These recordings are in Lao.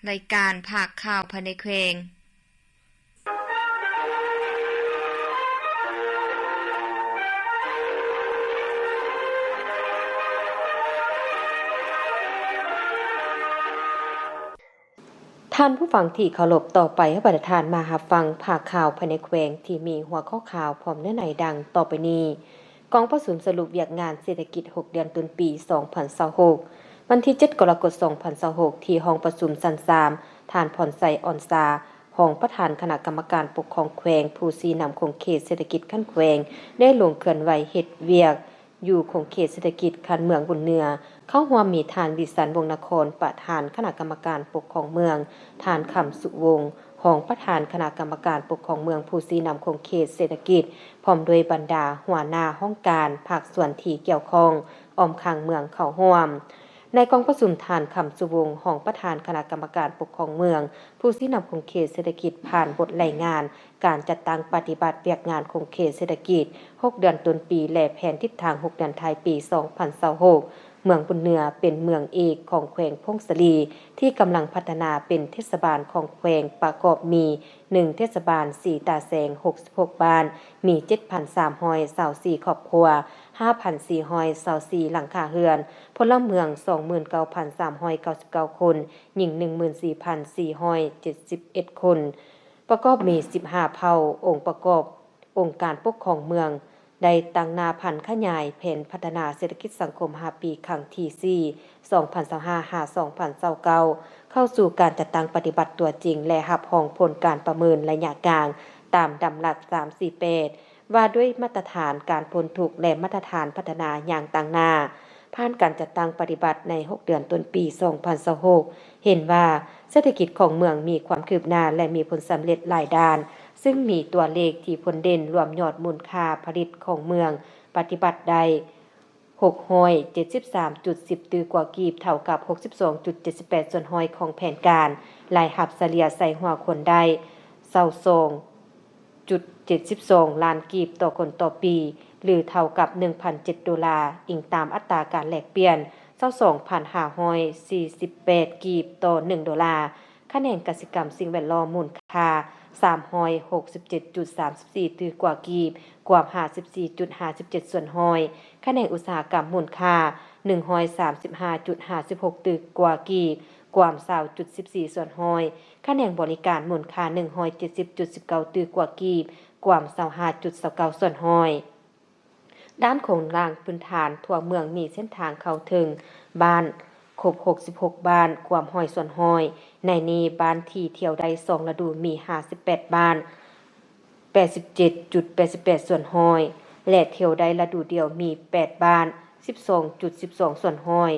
ລາຍການພາກຂ່າວພາຍໃນແຂວງ. ທ່ານຜູ້ຟັງທີ່ເຄົາລົບ, ຕໍ່ໄປໃຫ້ບັນດາທ່ານມາຮັບຟັງພາກຂ່າວພາຍໃນແຂວງທີ່ມີຫົວຂໍ້ຂ່າວພ້ອມເນື້ອໃນດັ່ງຕໍ່ໄປນີ້. ກອງປະຊຸມສະຫຼຸບວຽກງານເສດຖະກິດຫົກເດືອນຕົ້ນປີສອງພັນຊາວຫົກ ວັນທີເຈັດ ກໍລະກົດ ສອງພັນຊາວຫົກ ທີ່ຫ້ອງປະຊຸມຊັ້ນສາມ ທ່ານ ພອນໄຊ ອອນຊາ ຮອງປະທານຄະນະກຳມະການປົກຄອງແຂວງ ຜູ້ຊີ້ນຳຂົງເຂດເສດຖະກິດຂັ້ນແຂວງ ໄດ້ລົງເຄື່ອນໄຫວເຮັດວຽກຢູ່ຂົງເຂດເສດຖະກິດຂັ້ນເມືອງບຸນເໜືອ. ເຂົ້າຮ່ວມມີທ່ານ ວິສັນ ວົງນະຄອນ ປະທານຄະນະກຳມະການປົກຄອງເມືອງ, ທ່ານ ຄຳສຸວົງ ຮອງປະທານຄະນະກຳມະການປົກຄອງເມືອງ ຜູ້ຊີ້ນຳຂົງເຂດເສດຖະກິດ ພ້ອມດ້ວຍບັນດາຫົວໜ້າຫ້ອງການ, ພາກສ່ວນທີ່ກ່ຽວຂ້ອງອ້ອມຂ້າງເມືອງເຂົ້າຮ່ວມ. ໃນກອງປະຊຸມ, ທ່ານ ຄຳສຸວົງ ຮອງປະທານຄະນະກຳມະການປົກຄອງເມືອງ ຜູ້ຊີ້ນຳຂົງເຂດເສດຖະກິດ ຜ່ານບົດລາຍງານການຈັດຕັ້ງປະຕິບັດວຽກງານຂົງເຂດເສດຖະກິດຫົກເດືອນຕົ້ນປີ ແລະ ແຜນທິດທາງຫົກເດືອນທ້າຍປີສອງພັນຊາວຫົກ ເມືອງບຸນເໜືອເປັນເມືອງເອກຂອງແຂວງຜົ້ງສາລີ ທີ່ກຳລັງພັດທະນາເປັນເທດສະບານຂອງແຂວງ ປະກອບມີ ໜຶ່ງ ເທດສະບານສີຕາແສງ ຫົກສິບຫົກບ້ານ, ມີ ເຈັດພັນສາມຮ້ອຍຊາວສີ່ຄອບຄົວ, ຫ້າພັນສີ່ຮ້ອຍຊາວສີ່ຫຼັງຄາເຮືອນ, ພົນລະເມືອງ ສອງໝື່ນເກົ້າພັນສາມຮ້ອຍເກົ້າສິບເກົ້າຄົນ, ຍິງ ໜຶ່ງໝື່ນສີ່ພັນສີ່ຮ້ອຍເຈັດສິບເອັດຄົນ, ປະກອບມີ ສິບຫ້າເຜົ່າ. ອົງປະກອບອົງການປົກຄອງເມືອງ ໄດ້ຕັ້ງໜ້າຜັນຂະຫຍາຍແຜນພັດທະນາເສດຖະກິດສັງຄົມຫ້າປີ ຄັ້ງທີສີ່ ສອງພັນຊາວຫ້າ ຫາ ສອງພັນຊາວເກົ້າ ເຂົ້າສູ່ການຈັດຕັ້ງປະຕິບັດຕົວຈິງ ແລະ ຮັບຮອງຜົນການປະເມີນໄລຍະກາງ ຕາມດຳລັດສາມສີ່ແປດ ວ່າດ້ວຍມາດຕະຖານການພົ້ນທຸກ ແລະ ມາດຕະຖານພັດທະນາຢ່າງຕັ້ງໜ້າ. ຜ່ານການຈັດຕັ້ງປະຕິບັດໃນຫົກເດືອນຕົ້ນປີສອງພັນຊາວຫົກ ເຫັນວ່າເສດຖະກິດຂອງເມືອງມີຄວາມຄືບໜ້າ ແລະ ມີຜົນສຳເລັດຫຼາຍດ້ານ, ຊຶ່ງມີຕົວເລກທີ່ພົ້ນເດັ່ນລວມຍອດມູນຄ່າຜະລິດຂອງເມືອງປະຕິບັດໄດ້ ຫົກຮ້ອຍເຈັດສິບສາມຈຸດສິບຕື້ກວ່າກີບ, ເທົ່າກັບຫົກສິບສອງຈຸດເຈັດສິບແປດສ່ວນຮ້ອຍຂອງແຜນການ, ລາຍຮັບສະເລ່ຍໃສ່ຫົວຄົນໄດ້ ຊາວສອງຈຸດເຈັດສິບສອງລ້ານກີບຕໍ່ຄົນຕໍ່ປີ ຫຼື ເທົ່າກັບ ໜຶ່ງພັນເຈັດໂດລາ, ອີງຕາມອັດຕາການແລກປ່ຽນ ຊາວສອງພັນຫ້າຮ້ອຍສີ່ສິບແປດກີບຕໍ່ໜຶ່ງໂດລາ. ຂະແໜງກະສິກຳສິ່ງແວດລ້ອມ ມູນຄ່າ ສາມຮ້ອຍຫົກສິບເຈັດຈຸດສາມສິບສີ່ຕື້ກວ່າກີບ, ກວມ ຫ້າສິບສີ່ຈຸດຫ້າສິບເຈັດສ່ວນຮ້ອຍ, ຂະແໜງອຸດສາຫະກຳ ມູນຄ່າ ໜຶ່ງຮ້ອຍສາມສິບຫ້າຈຸດຫ້າສິບຫົກຕື້ກວ່າກີບ, ກວມ ຊາວຈຸດສິບສີ່ສ່ວນຮ້ອຍ, ຂະແໜງບໍລິການ ມູນຄ່າ ໜຶ່ງຮ້ອຍເຈັດສິບຈຸດສິບເກົ້າຕື້ກວ່າກີບ, ກວມ ຊາວຫ້າຈຸດຊາວເກົ້າສ່ວນຮ້ອຍ. ດ້ານໂຄງລ່າງພື້ນຖານ ທົ່ວເມືອງມີເສັ້ນທາງເຂົ້າເຖິງບ້ານຄົບ ຫົກສິບຫົກບ້ານ, ກວມ ຮ້ອຍສ່ວນຮ້ອຍ, ໃນນີ້ບ້ານທີ່ທ່ຽວໄດ້ສອງລະດູມີ ຫ້າສິບແປດບ້ານ, ແປດສິບເຈັດຈຸດແປດສິບແປດສ່ວນຮ້ອຍ ແລະ ທ່ຽວໄດ້ລະດູດຽວມີ ແປດບ້ານ, ສິບສອງຈຸດສິບສອງສ່ວນຮ້ອຍ.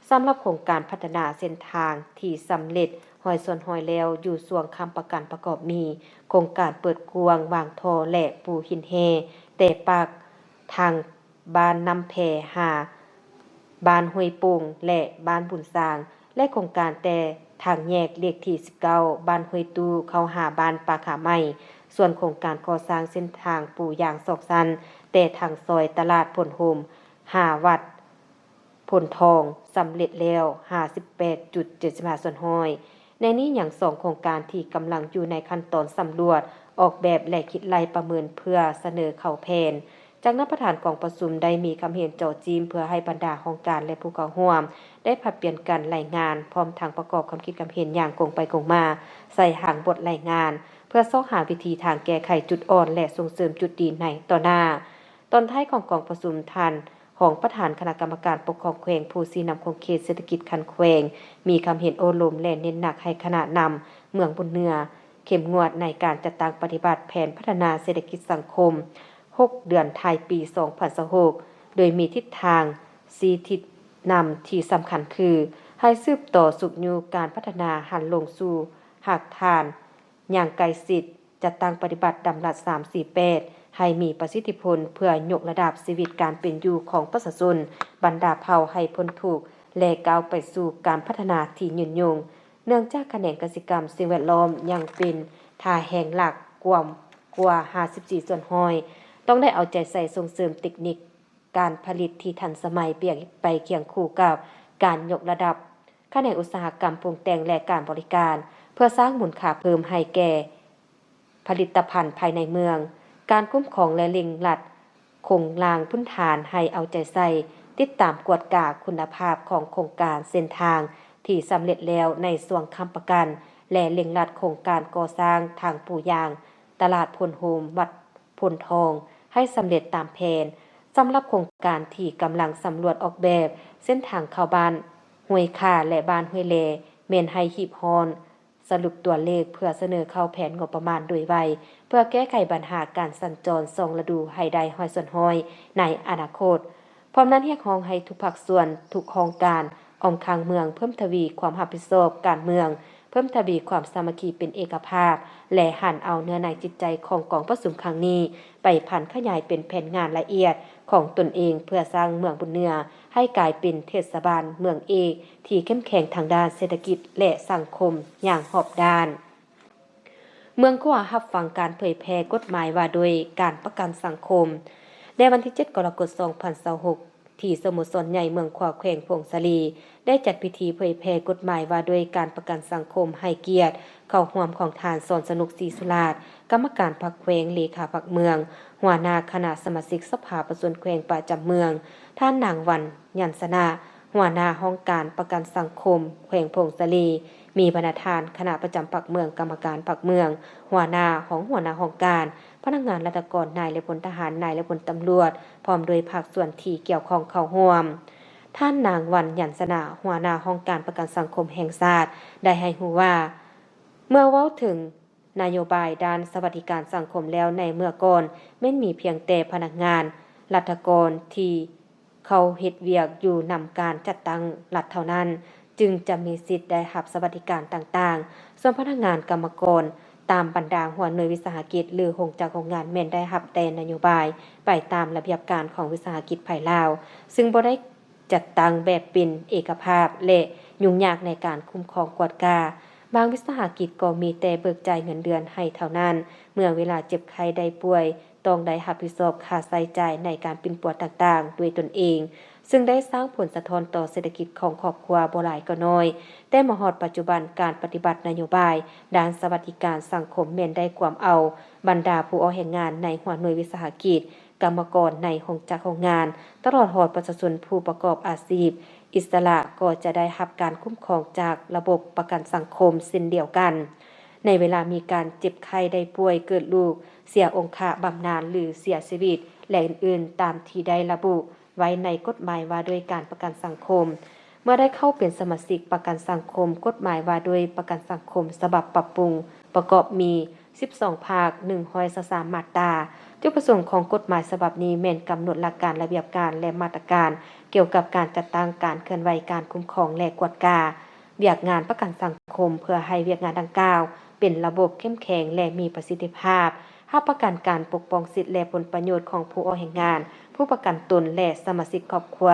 ສຳລັບໂຄງການພັດທະນາເສັ້ນທາງທີ່ສຳເລັດ ຮ້ອຍສ່ວນຮ້ອຍແລ້ວ ຢູ່ຊ່ວງຄ້ຳປະກັນ ປະກອບມີ ໂຄງການເປີດກວ້າງວາງທໍ່ ແລະ ປູຫີນແຮ່ ແຕ່ປາກທາງບ້ານນ້ຳແພ ຫາບ້ານຫ້ວຍໂປ່ງ ແລະ ບ້ານບຸນຊ້າງ ແລະ ໂຄງການແຕ່ທາງແຍກເລກທີສິບເກົ້າ ບ້ານຫ້ວຍຕູ້ ເຂົ້າຫາບ້ານປ່າຂາໃໝ່. ສ່ວນໂຄງການກໍ່ສ້າງເສັ້ນທາງປູຢາງສອງຊັ້ນ ແຕ່ທາງຊອຍຕະຫຼາດໂພນໂຮມ ຫາວັດ ໂພນທອງ ສຳເລັດແລ້ວ ຫ້າສິບແປດຈຸດເຈັດສິບຫ້າສ່ວນຮ້ອຍ. ໃນນີ້ຍັງສອງໂຄງການທີ່ກຳລັງຢູ່ໃນຂັ້ນຕອນສຳຫຼວດ, ອອກແບບ ແລະ ຄິດໄລ່ປະເມີນເພື່ອສະເໜີເຂົ້າແຜນ. ຈາກນັ້ນປະທານກອງປະຊຸມໄດ້ມີຄຳເຫັນເຈາະຈີ້ມ ເພື່ອໃຫ້ບັນດາຫ້ອງການ ແລະ ຜູ້ເຂົ້າຮ່ວມໄດ້ຜັດປ່ຽນກັນລາຍງານ, ພ້ອມທັງປະກອບຄຳຄິດຄຳເຫັນຢ່າງກົງໄປກົງມາໃສ່ຮ່າງບົດລາຍງານ, ເພື່ອຊອກຫາວິທີທາງແກ້ໄຂຈຸດອ່ອນ ແລະ ສົ່ງເສີມຈຸດດີໃນຕໍ່ໜ້າ. ຕອນທ້າຍຂອງກອງປະຊຸມ, ທ່ານຮອງປະທານຄະນະກຳມະການປົກຄອງແຂວງ ຜູ້ຊີ້ນຳຂົງເຂດເສດຖະກິດຂັ້ນແຂວງ ມີຄຳເຫັນໂອ້ລົມ ແລະ ເນັ້ນໜັກໃຫ້ຄະນະນຳເມືອງບຸນເໜືອ ເຂັ້ມງວດໃນການຈັດຕັ້ງປະຕິບັດແຜນພັດທະນາເສດຖະກິດສັງຄົມ ຫົກເດືອນທ້າຍປີສອງພັນຊາວຫົກ ໂດຍມີທິດທາງຊີ້ທິດນຳທີ່ສຳຄັນຄື ໃຫ້ສືບຕໍ່ຊຸກຍູ້ການພັດທະນາຫັນລົງສູ່ຮາກຖານ ຢ່າງໃກ້ຊິດ, ຈັດຕັ້ງປະຕິບັດດຳລັດສາມສີ່ແປດ ໃຫ້ມີປະສິດທິຜົນ ເພື່ອຍົກລະດັບຊີວິດການເປັນຢູ່ຂອງປະຊາຊົນບັນດາເຜົ່າໃຫ້ພົ້ນທຸກ ແລະ ກ້າວໄປສູ່ການພັດທະນາທີ່ຍືນຍົງ. ເນື່ອງຈາກຂະແໜງກະສິກຳສິ່ງແວດລ້ອມຍັງເປັນທ່າແຮງຫຼັກກວມກວ່າຫ້າສິບສີ່ສ່ວນຮ້ອຍ, ຕ້ອງໄດ້ເອົາໃຈໃສ່ສົ່ງເສີມເຕັກນິກການຜະລິດທີ່ທັນສະໄໝ ໄປຄຽງຄູ່ກັບການຍົກລະດັບ ຂ ະແໜງອຸດສາຫະກຳປຸງແຕ່ງ ແລະ ການບໍລິການ ເພື່ອສ້າງມູນຄ່າເພີ່ມໃຫ້ແກ່ຜະລິດຕະພັນພາຍໃນເມືອງ, ການຄຸ້ມຄອງ ແລະ ເລັ່ງລັດໂຄງລ່າງພື້ນຖານໃຫ້ເອົາໃຈໃສ່ ຕິດຕາມກວດກາຄຸນນະພາບຂອງໂຄງການເສັ້ນທາງທີ່ສຳເລັດແລ້ວໃນຊ່ວງຄ້ຳປະກັນ ແລະ ເລັ່ງລັດໂຄງການກໍ່ສ້າງທາງປູຢາງ ຕະຫຼາດໂພນໂຮມ ວັດໂພນທອງ ໃຫ້ສຳເລັດຕາມແຜນ. ສຳລັບໂຄງການທີ່ກຳລັງສຳຫຼວດອອກແບບເສັ້ນທາງເຂົ້າບ້ານຫ້ວຍຂ່າ ແລະ ບ້ານຫ້ວຍແລ ແມ່ນໃຫ້ຮີບຮ້ອນສະຫຼຸບຕົວເລກເພື່ອສະເໜີເຂົ້າແຜນງົບປະມານໂດຍໄວ ເພື່ອແກ້ໄຂບັນຫາການສັນຈອນສອງລະດູໃຫ້ໄດ້ຮ້ອຍສ່ວນຮ້ອຍໃນອະນາຄົດ. ພ້ອມນັ້ນຮຽກຮ້ອງໃຫ້ທຸກພາກສ່ວນ, ທຸກຫ້ອງການອ້ອມຂ້າງເມືອງ ເພີ່ມທະວີຄວາມຮັບຜິດຊອບການເມືອງ, ເພີ່ມທະວີຄວາມສາມັກຄີເປັນເອກະພາບ ແລະ ຫັນເອົາເນື້ອໃນຈິດໃຈຂອງກອງປະຊຸມຄັ້ງນີ້ ໄປຜັນຂະຫຍາຍເປັນແຜນງານລະອຽດຂອງຕົນເອງ ເພື່ອສ້າງເມືອງບຸນເໜືອໃຫ້ກາຍເປັນເທດສະບານເມືອງເອກທີ່ເຂັ້ມແຂງທາງດ້ານເສດຖະກິດ ແລະ ສັງຄົມຢ່າງຮອບດ້ານ. ເມືອງຂວາ ຮັບຟັງການເຜີຍແຜ່ກົດໝາຍວ່າດ້ວຍການປະກັນສັງຄົມ. ໃນວັນທີເຈັດ ກໍລະກົດ ສອງພັນຊາວຫົກ ທີ່ສະໂມສອນໃຫຍ່ເມືອງຂວາ ແຂວງຜົ້ງສາລີ ໄດ້ຈັດພິທີເຜີຍແຜ່ກົດໝາຍວ່າດ້ວຍການປະກັນສັງຄົມໃຫ້ກຽດເຂົ້າຮ່ວມຂອງທ່ານ ສອນສະໜຸກ ສີສຸລາດ ກຳມະການພັກແຂວງ, ເລຂາພັກເມືອງ, ຫົວໜ້າຄະນະສະມາຊິກສະພາປະຊາຊົນແຂວງປະຈຳເມືອງ, ທ່ານ ນາງ ວັນ ຍັນຊະນະ ຫົວໜ້າຫ້ອງການປະກັນສັງຄົມແຂວງຜົ້ງສາລີ, ມີບັນດາທ່ານຄະນະປະຈຳພັກເມືອງ, ກຳມະການພັກເມືອງ, ຫົວໜ້າ, ຮອງຫົວໜ້າຫ້ອງການ, ພະນັກງານລັດຖະກອນ, ນາຍ ແລະ ພົນທະຫານ, ນາຍ ແລະ ພົນຕຳຫຼວດ, ພ້ອມດ້ວຍພາກສ່ວນທີ່ກ່ຽວຂ້ອງເຂົ້າຮ່ວມ. ທ່ານ ນາງ ວັນ ຍັນຊະນະ ຫົວໜ້າຫ້ອງການປະກັນສັງຄົມແຫ່ງຊາດ ໄດ້ໃຫ້ຮູ້ວ່າ ເມື່ອເວົ້າເຖິງນະໂຍບາຍດ້ານສະຫວັດດີການສັງຄົມແລ້ວ, ໃນເມື່ອກ່ອນແມ່ນມີພຽງແຕ່ພະນັກງານລັດຖະກອນທີ່ ເຂົ້າເຮັດວຽກຢູ່ນຳການຈັດຕັ້ງລັດເທົ່ານັ້ນ ຈຶ່ງຈະມີສິດໄດ້ຮັບສະຫວັດດີການຕ່າງໆ, ສ່ວນພະນັກງານກຳມະກອນຕາມບັນດາຫົວໜ່ວຍວິສາຫະກິດ ຫຼື ໂຮງຈັກໂຮງງານ ແມ່ນໄດ້ຮັບແຕ່ນະໂຍບາຍໄປຕາມລະບຽບການຂອງວິສາຫະກິດພາຍລາວ, ຊຶ່ງບໍ່ໄດ້ຈັດຕັ້ງແບບເປັນເອກະພາບ ແລະ ຫຍຸ້ງຍາກໃນການຄຸ້ມຄອງກວດກາ. ບາງວິສາຫະກິດກໍມີແຕ່ເບີກຈ່າຍເງິນເດືອນໃຫ້ເທົ່ານັ້ນ, ເມື່ອເວລາເຈັບໄຂ້ໄດ້ປ່ວຍ ຕ້ອງໄດ້ຮັບຜິດຊອບຄ່າໃຊ້ຈ່າຍໃນການປິ່ນປົວຕ່າງໆດ້ວຍຕົນເອງ, ຊຶ່ງໄດ້ສ້າງຜົນສະທ້ອນຕໍ່ເສດຖະກິດຂອງຄອບຄົວບໍ່ຫຼາຍກໍໜ້ອຍ. ແຕ່ມາຮອດປັດຈຸບັນ, ການປະຕິບັດນະໂຍບາຍດ້ານສະຫວັດດີການສັງຄົມແມ່ນໄດ້ກວມເອົາບັນດາຜູ້ອອກແຮງງານໃນຫົວໜ່ວຍວິສາຫະກິດ, ກຳມະກອນໃນໂຮງຈັກໂຮງງານ, ຕະຫຼອດຮອດປະຊາຊົນຜູ້ປະກອບອາຊີບອິດສະຫຼະ ກໍຈະໄດ້ຮັບການຄຸ້ມຄອງຈາກລະບົບປະກັນສັງຄົມເຊັ່ນດຽວກັນ. ໃນເວລາມີການເຈັບໄຂ້ໄດ້ປ່ວຍ, ເກີດລູກເສຍອົງຄະບຳນານ ຫຼື ເສຍຊີວິດ ແລະ ອື່ນໆ ຕາມທີ່ໄດ້ລະບຸໄວ້ໃນກົດໝາຍວ່າດ້ວຍການປະກັນສັງຄົມ. ເມື່ອໄດ້ເຂົ້າເປັນສະມາຊິກປະກັນສັງຄົມ, ກົດໝາຍວ່າດ້ວຍປະກັນສັງຄົມສະບັບປັບປຸງ ປະກອບມີສິບສອງພາກ, ໜຶ່ງຮ້ອຍຊາວສາມມາດຕາ. ຈຸດປະສົງຂອງກົດໝາຍສະບັບນີ້ແມ່ນກຳນົດຫຼັກການ, ລະບຽບການ ແລະ ມາດຕະການກ່ຽວກັບການຈັດຕັ້ງ, ການເຄື່ອນໄຫວ, ການຄຸ້ມຄອງ ແລະ ກວດກາ ວຽກງານປະກັນສັງຄົມ ເພື່ອໃຫ້ວຽກງານດັ່ງກ່າວເປັນລະບົບເຂັ້ມແຂງ ແລະ ມີປະສິດທິພາບ, ຮັບປະກັນການປົກປ້ອງສິດ ແລະ ຜົນປະໂຫຍດຂອງຜູ້ອອກແຮງງານ, ຜູ້ປະກັນຕົນ ແລະ ສະມາຊິກຄອບຄົວ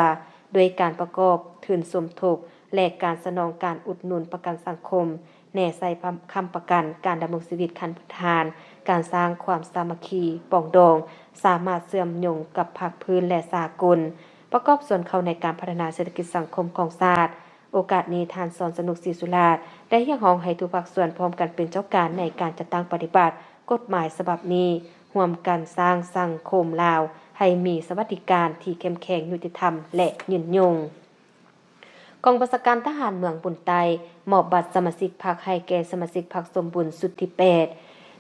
ດ້ວຍການປະກອບທຶນສົມທົບ ແລະ ການສະໜອງການອຸດໜູນປະກັນສັງຄົມ, ແນໃສ່ຄ້ຳປະກັນການດຳລົງຊີວິດຂັ້ນພື້ນຖານ, ການສ້າງຄວາມສາມັກຄີປອງດອງ, ສາມາດເຊື່ອມໂຍງກັບພາກພື້ນ ແລະ ສາກົນ, ປະກອບສ່ວນເຂົ້າໃນການພັດທະນາເສດຖະກິດສັງຄົມຂອງຊາດ. ໂອກາດນີ້, ທ່ານ ສອນສະໜຸກ ສີສຸລາດ ໄດ້ຮຽກຮ້ອງໃຫ້ທຸກພາກສ່ວນພ້ອມກັນເປັນເຈົ້າການໃນການຈັດຕັ້ງປະຕິບັດກົດໝາຍສະບັບນີ້, ຮ່ວມກັນສ້າງສັງຄົມລາວໃຫ້ມີສະຫວັດດີການທີ່ເຂັ້ມແຂງ, ຍຸຕິທຳ ແລະ ຍືນຍົງ. ກອງບັນຊາການທະຫານເມືອງບຸນໃຕ້ ມອບບັດສະມາຊິກພັກໃຫ້ແກ່ສະມາຊິກພັກສົມບູນຊຸດທີແປດ.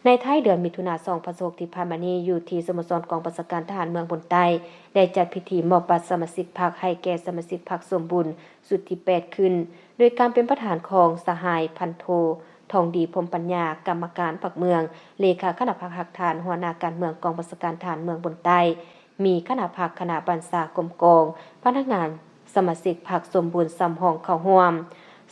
ໃນທ້າຍເດືອນມິຖຸນາ ສອງພັນຊາວຫົກ ທີ່ຜ່ານມານີ້, ຢູ່ທີ່ສະໂມສອນກອງບັນຊາການທະຫານເມືອງບຸນໃຕ້ ໄດ້ຈັດພິທີມອບບັດສະມາຊິກພັກໃຫ້ແກ່ສະມາຊິກພັກສົມບູນ ຊຸດທີແປດຂຶ້ນ, ໂດຍການເປັນປະທານຂອງສະຫາຍພັນໂທ ທອງດີ ພົມປັນຍາ ກຳມະການພັກເມືອງ, ເລຂາຄະນະພັກຮາກຖານ, ຫົວໜ້າການເມືອງກອງບັນຊາການທະຫານເມືອງບຸນໃຕ້, ມີຄະນະພັກ, ຄະນະບັນຊາກົມກອງ, ພະນັກງານ, ສະມາຊິກພັກສົມບູນສຳຮອງເຂົ້າຮ່ວມ.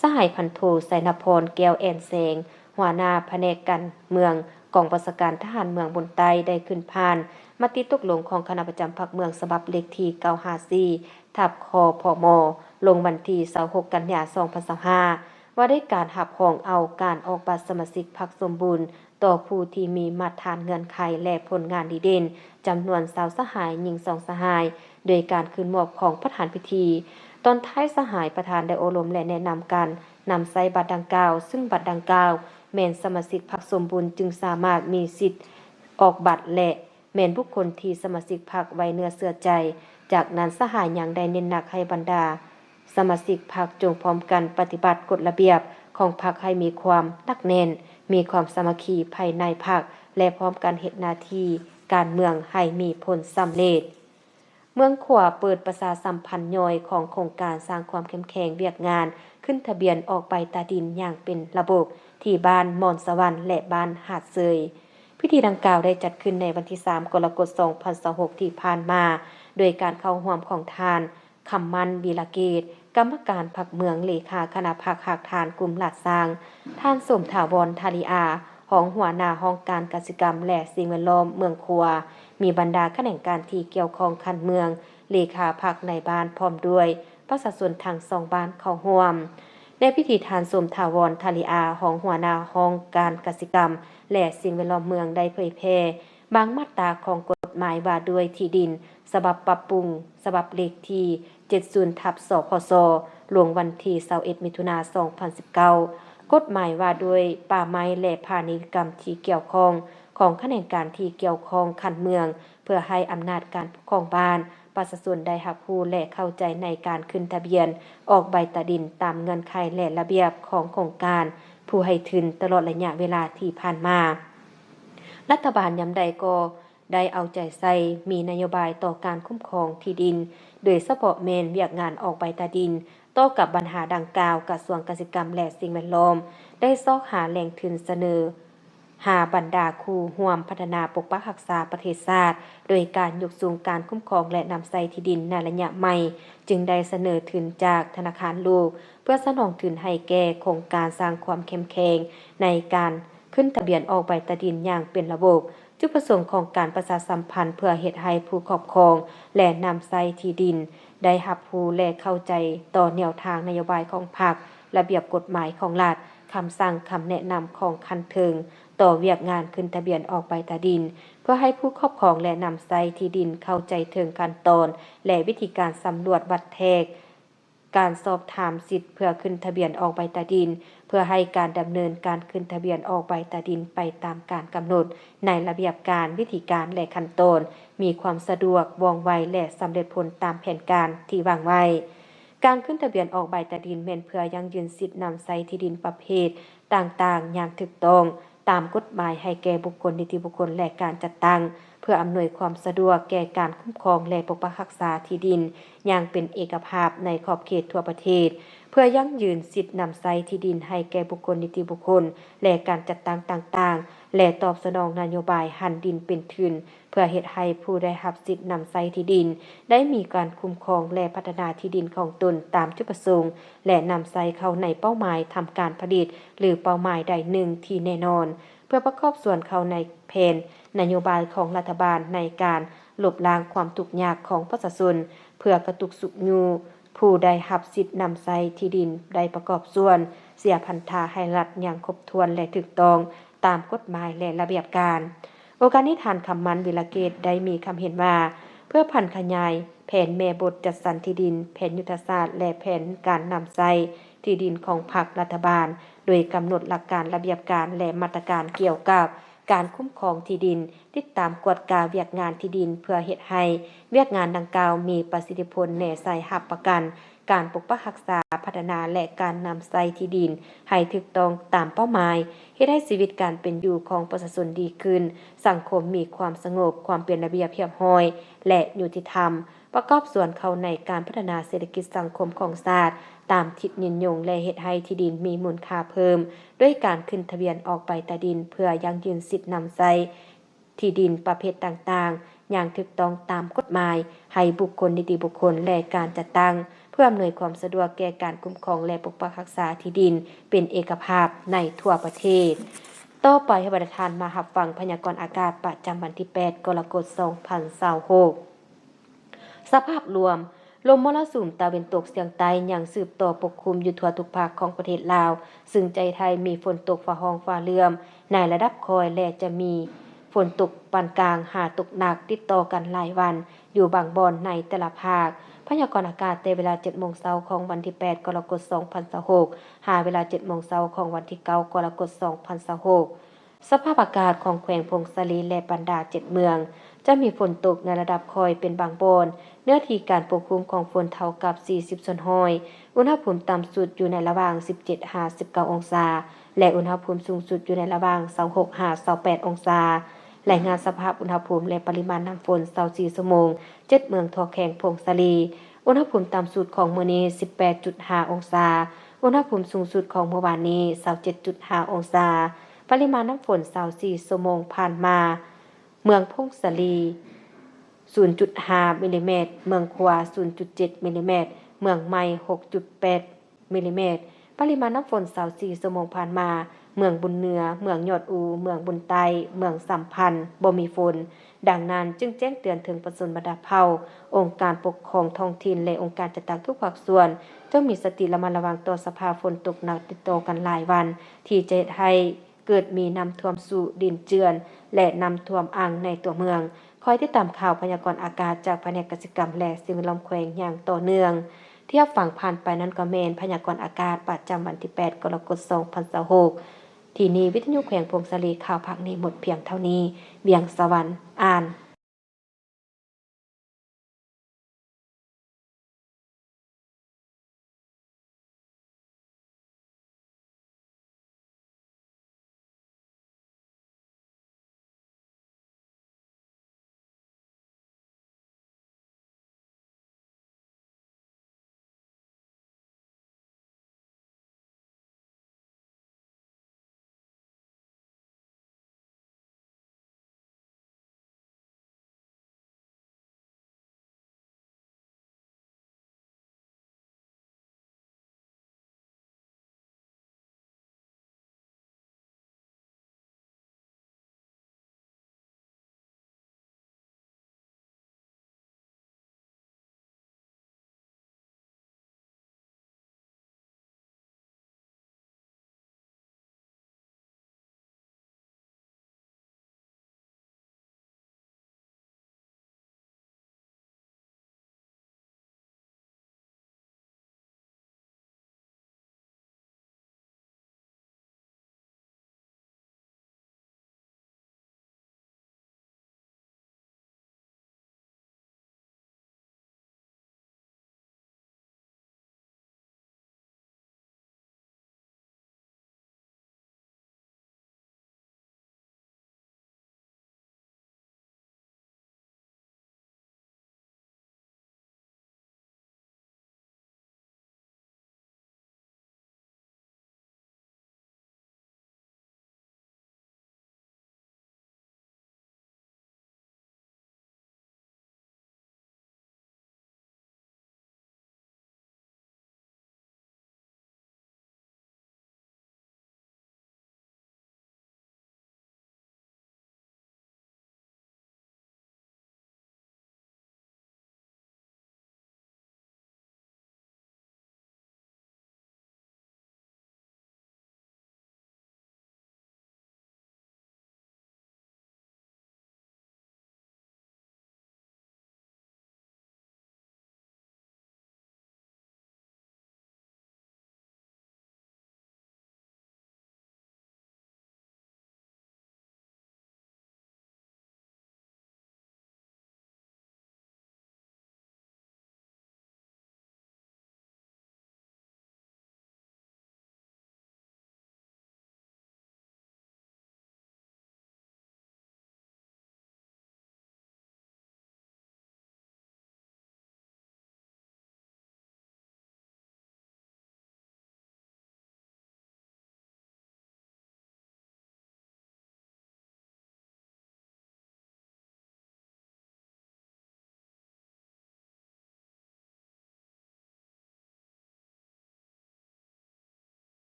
ສະຫາຍພັນໂທ ໄຊນະພອນ ແກ້ວແອນແສງ, ຫົວໜ້າພະແນກການເມືອງ ກອງບັນຊາການທະຫານເມືອງບຸນໃຕ້ ໄດ້ຂຶ້ນຜ່ານມະຕິຕົກລົງຂອງຄະນະປະຈຳພັກເມືອງ ສະບັບເລກທີ ເກົ້າຫ້າສີ່ ທັບ ຄພມ ລົງວັນທີ ຊາວຫົກ ກັນຍາ ສອງພັນຊາວຫ້າ ວ່າດ້ວຍການຮັບຮອງເອົາການອອກບັດສະມາຊິກພັກສົມບູນ ຕໍ່ຜູ້ທີ່ມີມາດຖານເງື່ອນໄຂ ແລະ ຜົນງານດີເດັ່ນ ຈຳນວນ ຊາວ ສະຫາຍ, ຍິງ ສອງ ສະຫາຍ, ໂດຍການຂຶ້ນມອບຂອງປະທານພິທີ ຕອນທ້າຍສະຫາຍປະທານໄດ້ໂອ້ລົມ ແລະ ແນະນຳການນຳໃຊ້ບັດດັ່ງກ່າວ, ຊຶ່ງບັດດັ່ງກ່າວແມ່ນສະມາຊິກພັກສົມບູນຈຶ່ງສາມາດມີສິດອອກບັດ ແລະ ແມ່ນບຸກຄົນທີ່ສະມາຊິກພັກໄວ້ເນື້ອເຊື່ອໃຈ. ຈາກນັ້ນສະຫາຍຍັງໄດ້ເນັ້ນໜັກໃຫ້ບັນດາສະມາຊິກພັກຈົ່ງພ້ອມກັນປະຕິບັດກົດລະບຽບຂອງພັກໃຫ້ມີຄວາມໜັກແໜ້ນ, ມີຄວາມສາມັກຄີພາຍໃນພັກ ແລະ ພ້ອມກັນເຮັດໜ້າທີ່ການເມືອງໃຫ້ມີຜົນສຳເລັດ. ເມືອງຂວາເປີດປະຊາສຳພັນຍ່ອຍຂອງໂຄງການສ້າງຄວາມເຂັ້ມແຂງວຽກງານຂຶ້ນທະບຽນອອກໃບຕາດິນຢ່າງເປັນລະບົບ ທີ່ບ້ານມອນສະຫວັນ ແລະ ບ້ານຫາດເຊີຍ. ພິທີດັ່ງກ່າວໄດ້ຈັດຂຶ້ນໃນວັນທີສາມ ກໍລະກົດ ສອງພັນຊາວຫົກ ທີ່ຜ່ານມາ, ໂດຍການເຂົ້າຮ່ວມຂອງທ່ານ ຄຳໝັ້ນ ວີລະເກດ ກຳມະການພັກເມືອງ, ເລຂາຄະນະພັກຮາກຖານກຸ່ມລາດຊ້າງ, ທ່ານ ສົມຖາວອນ ທາລີອາ ຮອງຫົວໜ້າຫ້ອງການກະສິກຳ ແລະ ສິ່ງແວດລ້ອມເມືອງຂວາ, ມີບັນດາຂະແໜງການທີ່ກ່ຽວຂ້ອງຂັ້ນເມືອງ, ເລຂາພັກໃນບ້ານ ພ້ອມດ້ວຍປະຊາຊົນທັງສອງບ້ານເຂົ້າຮ່ວມ. ໃນພິທີ ທ່ານ ສົມຖາວອນ ທາລີອາ ຮອງຫົວໜ້າຫ້ອງການກະສິກຳ ແລະ ສິ່ງແວດລ້ອມເມືອງ ໄດ້ເຜີຍແຜ່ບາງມາດຕາຂອງກົດໝາຍວ່າດ້ວຍທີ່ດິນ ສະບັບປັບປຸງ ສະບັບເລກທີ ເຈັດສິບ ທັບ ສພສ ລົງວັນທີ ຊາວເອັດ ມິຖຸນາ ສອງພັນສິບເກົ້າ, ກົດໝາຍວ່າດ້ວຍປ່າໄມ້ ແລະ ພານິດກຳທີ່ກ່ຽວຂ້ອງຂອງຂະແໜງການທີ່ກ່ຽວຂ້ອງຂັ້ນເມືອງ ເພື່ອໃຫ້ອຳນາດການປົກຄອງບ້ານ, ປະຊາຊົນໄດ້ຮັບຮູ້ ແລະ ເຂົ້າໃຈໃນການຂຶ້ນທະບຽນອອກໃບຕາດິນຕາມເງື່ອນໄຂ ແລະ ລະບຽບຂອງໂຄງການຜູ້ໃຫ້ທຶນຕະຫຼອດໄລຍະເວລາທີ່ຜ່ານມາ. ລັດຖະບານຍາມໃດກໍ ໄດ້ເອົາໃຈໃສ່ ມີນະໂຍບາຍຕໍ່ການຄຸ້ມຄອງທີ່ດິນ, ໂດຍສະເພາະແມ່ນວຽກງານອອກໃບຕາດິນ. ຕໍ່ກັບບັນຫາດັ່ງກ່າວ, ກະຊວງກະສິກຳ ແລະ ສິ່ງແວດລ້ອມ ໄດ້ຊອກຫາແຫຼ່ງທຶນສະເໜີຫາບັນດາຄູ່ຮ່ວມພັດທະນາປົກປັກຮັກສາປະເທດຊາດ, ໂດຍການຍົກສູງການຄຸ້ມຄອງ ແລະ ນຳໃຊ້ທີ່ດິນໃນໄລຍະໃໝ່, ຈຶ່ງໄດ້ສະເໜີທຶນຈາກທະນາຄານໂລກ ເພື່ອສະໜອງທຶນໃຫ້ແກ່ໂຄງການສ້າງຄວາມເຂັ້ມແຂງໃນການຂຶ້ນທະບຽນອອກໃບຕາດິນຢ່າງເປັນລະບົບ. ຈຸດປະສົງຂອງການປະຊາສຳພັນ ເພື່ອເຮັດໃຫ້ຜູ້ຄອບຄອງ ແລະ ນຳໃຊ້ທີ່ດິນໄດ້ຮັບຮູ້ ແລະ ເຂົ້າໃຈຕໍ່ແນວທາງນະໂຍບາຍຂອງພັກ, ລະບຽບກົດໝາຍຂອງລັດ, ຄຳສັ່ງ, ຄຳແນະນຳຂອງຂັ້ນເທິງຕໍ່ວຽກງານຂຶ້ນທະບຽນອອກໃບຕາດິນ, ເພື່ອໃຫ້ຜູ້ຄອບຄອງ ແລະ ນຳໃຊ້ທີ່ດິນເຂົ້າໃຈເຖິງຂັ້ນຕອນ ແລະ ວິທີການສຳຫຼວດວັດແທກ, ການສອບຖາມສິດເພື່ອຂຶ້ນທະບຽນອອກໃບຕາດິນ, ເພື່ອໃຫ້ການດຳເນີນການຂຶ້ນທະບຽນອອກໃບຕາດິນໄປຕາມການກຳນົດໃນລະບຽບການ, ວິທີການ ແລະ ຂັ້ນຕອນ ມີຄວາມສະດວກ, ວ່ອງໄວ ແລະ ສຳເລັດຜົນຕາມແຜນການທີ່ວາງໄວ້. ການຂຶ້ນທະບຽນອອກໃບຕາດິນແມ່ນເພື່ອຢັ້ງຢືນສິດນຳໃຊ້ທີ່ດິນປະເພດຕ່າງໆຢ່າງຖືກຕ້ອງ ຕາມກົດໝາຍໃຫ້ແກ່ບຸກຄົນ, ນິຕິບຸກຄົນ ແລະ ການຈັດຕັ້ງ ເພື່ອອຳນວຍຄວາມສະດວກແກ່ການຄຸ້ມຄອງ ແລະ ປົກປັກຮັກສາທີ່ດິນຢ່າງເປັນເອກະພາບໃນຂອບເຂດທົ່ວປະເທດ, ເພື່ອຢັ້ງຢືນສິດນຳໃຊ້ທີ່ດິນໃຫ້ແກ່ບຸກຄົນ, ນິຕິບຸກຄົນ ແລະ ການຈັດຕັ້ງຕ່າງໆ ແລະ ຕອບສະໜອງນະໂຍບາຍຫັນດິນເປັນທຶນ ເພື່ອເຮັດໃຫ້ຜູ້ໄດ້ຮັບສິດນຳໃຊ້ທີ່ດິນໄດ້ມີການຄຸ້ມຄອງ ແລະ ພັດທະນາທີ່ດິນຂອງຕົນຕາມຈຸດປະສົງ ແລະ ນຳໃຊ້ເຂົ້າໃນເປົ້າໝາຍທຳການຜະລິດ ຫຼື ເປົ້າໝາຍໃດໜຶ່ງທີ່ແນ່ນອນ. ເພື່ອປະກອບສ່ວນເຂົ້າໃນແຜນນະໂຍບາຍຂອງລັດຖະບານໃນການລົບລ້າງຄວາມທຸກຍາກຂອງປະຊາຊົນ, ເພື່ອກະຕຸກຊຸກຍູ້ຜູ້ໄດ້ຮັບສິດນຳໃຊ້ທີ່ດິນໄດ້ປະກອບສ່ວນເສຍພັນທາໃຫ້ລັດຢ່າງຄົບຖ້ວນ ແລະ ຖືກຕ້ອງຕາມກົດໝາຍ ແລະ ລະບຽບການ. ໂອກາດນີ້ ທ່ານ ຄຳໝັ້ນ ວິລະເກດ ໄດ້ມີຄຳເຫັນວ່າ ເພື່ອຜັນຂະຫຍາຍແຜນແມ່ບົດຈັດສັນທີ່ດິນ, ແຜນຍຸດທະສາດ ແລະ ແຜນການນຳໃຊ້ທີ່ດິນຂອງພັກລັດຖະບານ, ໂດຍກຳນົດຫຼັກການ, ລະບຽບການ ແລະ ມາດຕະການກ່ຽວກັບ ການຄຸ້ມຄອງທີ່ດິນ, ຕິດຕາມກວດກາວຽກງານທີ່ດິນ ເພື່ອເຮັດໃຫ້ວຽກງານດັ່ງກ່າວມີປະສິດທິຜົນ ແນໃສ່ຮັບປະກັນການປົກປັກຮັກສາ, ພັດທະນາ ແລະ ການນຳໃຊ້ທີ່ດິນໃຫ້ຖືກຕ້ອງຕາມເປົ້າໝາຍ, ເຮັດໃຫ້ຊີວິດການເປັນຢູ່ຂອງປະຊາຊົນດີຂຶ້ນ, ສັງຄົມມີຄວາມສະຫງົບ, ຄວາມເປັນລະບຽບຮຽບຮ້ອຍ ແລະ ຍຸຕິທຳ, ປະກອບສ່ວນເຂົ້າໃນການພັດທະນາເສດຖະກິດສັງຄົມຂອງຊາດ ຕາມທິດຍືນຍົງ ແລະ ເຮັດໃຫ້ທີ່ດິນມີມູນຄ່າເພີ່ມ ດ້ວຍການຂຶ້ນທະບຽນອອກໃບຕາດິນ ເພື່ອຢັ້ງຢືນສິດນຳໃຊ້ທີ່ດິນປະເພດຕ່າງໆຢ່າງຖືກຕ້ອງຕາມກົດໝາຍ ໃຫ້ບຸກຄົນ, ນິຕິບຸກຄົນ ແລະ ການຈັດຕັ້ງ ເພື່ອອຳນວຍຄວາມສະດວກແກ່ການຄຸ້ມຄອງ ແລະ ປົກປັກຮັກສາທີ່ດິນເປັນເອກະພາບໃນທົ່ວປະເທດ. ຕໍ່ໄປໃຫ້ບັນດາທ່ານມາຮັບຟັງພະຍາກອນອາກາດປະຈຳວັນທີແປດ ກໍລະກົດ ສອງພັນຊາວຫົກ. ສະພາບລວມ, ລົມມໍລະສຸມຕາເວັນຕົກສຽງໃຕ້ຍັງສືບຕໍ່ປົກຄຸມຢູ່ທົ່ວທຸກພາກຂອງປະເທດລາວ, ຊຶ່ງຈະເຮັດໃຫ້ມີຝົນຕົກຟ້າຮ້ອງຟ້າເຫຼື້ອມໃນລະດັບຄ່ອຍ ແລະ ຈະມີຝົນຕົກປານກາງຫາຕົກໜັກຕິດຕໍ່ກັນຫຼາຍວັນຢູ່ບາງບ່ອນໃນແຕ່ລະພາກ. ພະຍາກອນອາກາດແຕ່ເວລາເຈັດໂມງເຊົ້າຂອງວັນທີແປດ ກໍລະກົດ ສອງພັນຊາວຫົກ ຫາເວລາເຈັດໂມງເຊົ້າຂອງວັນທີເກົ້າ ກໍລະກົດ ສອງພັນຊາວຫົກ. ສະພາບອາກາດຂອງແຂວງຜົ້ງສາລີ ແລະ ບັນດາເຈັດເມືອງ ຈະມີຝົນຕົກໃນລະດັບຄ່ອຍເປັນບາງບ່ອນ. ເນື້ອທີ່ການປົກຄຸມຂອງຝົນເທົ່າກັບ ສີ່ສິບສ່ວນຮ້ອຍ. ອຸນຫະພູມຕ່ຳສຸດຢູ່ໃນລະຫວ່າງ ສິບເຈັດ ຫາ ສິບເກົ້າ ອົງສາ ແລະ ອຸນຫະພູມສູງສຸດຢູ່ໃນລະຫວ່າງ ຊາວຫົກ ຫາ ຊາວແປດ ອົງສາ. ລາຍງານສະພາບອຸນຫະພູມ ແລະ ປະລິມານນ້ຳຝົນ ຊາວສີ່ຊົ່ວໂມງ ເຈັດເມືອງທົ່ວແຂວງຜົ້ງສາລີ. ອຸນຫະພູມຕ່ຳສຸດຂອງມື້ນີ້ ສິບແປດຈຸດຫ້າ ອົງສາ, ອຸນຫະພູມສູງສຸດຂອງມື້ວານນີ້ ຊາວເຈັດຈຸດຫ້າ ອົງສາ. ປະລິມານນ້ຳຝົນ ຊາວສີ່ຊົ່ວໂມງຜ່ານມາ, ເມືອງຜົ້ງສາລີ ສູນຈຸດຫ້າມິລລີແມັດ, ເມືອງຂວາ ສູນຈຸດເຈັດມິລລີແມັດ, ເມືອງໃໝ່ ຫົກຈຸດແປດມິລລີແມັດ. ປະລິມານນ້ຳຝົນ ຊາວສີ່ຊົ່ວໂມງຜ່ານມາ, ເມືອງບຸນເໜືອ, ເມືອງຍອດອູ, ເມືອງບຸນໃຕ້, ເມືອງສຳພັນ ບໍ່ມີຝົນ. ດັ່ງນັ້ນ, ຈຶ່ງແຈ້ງເຕືອນເຖິງປະຊາຊົນບັນດາເຜົ່າ, ອົງການປົກຄອງທ້ອງຖິ່ນ ແລະ ອົງການຈັດຕັ້ງທຸກພາກສ່ວນ ຈົ່ງມີສະຕິລະມັດລະວັງຕໍ່ສະພາບຝົນຕົກໜັກຕິດຕໍ່ກັນຫຼາຍວັນ ທີ່ຈະເຮັດໃຫ້ເກີດມີນ້ຳຖ້ວມສູດດິນເຈື່ອນ ແລະ ນ້ຳຖ້ວມອັ່ງໃນຕົວເມືອງ. ຄອຍຕິດຕາມຂ່າວພະຍາກອນອາກາດຈາກພະແນກກະສິກຳ ແລະ ສິ່ງແວດລ້ອມແຂວງຢ່າງຕໍ່ເນື່ອງ. ທີ່ຮັບຟັງຜ່ານໄປນັ້ນກໍແມ່ນພະຍາກອນອາກາດປະຈຳວັນທີແປດ ກໍລະກົດ ສອງພັນຊາວຫົກ. ທີ່ນີ້ ວິທະຍຸແຂວງຜົ້ງສາລີ, ຂ່າວພາກນີ້ໝົດພຽງເທົ່ານີ້. ວຽງສະຫວັນ ອ່ານ.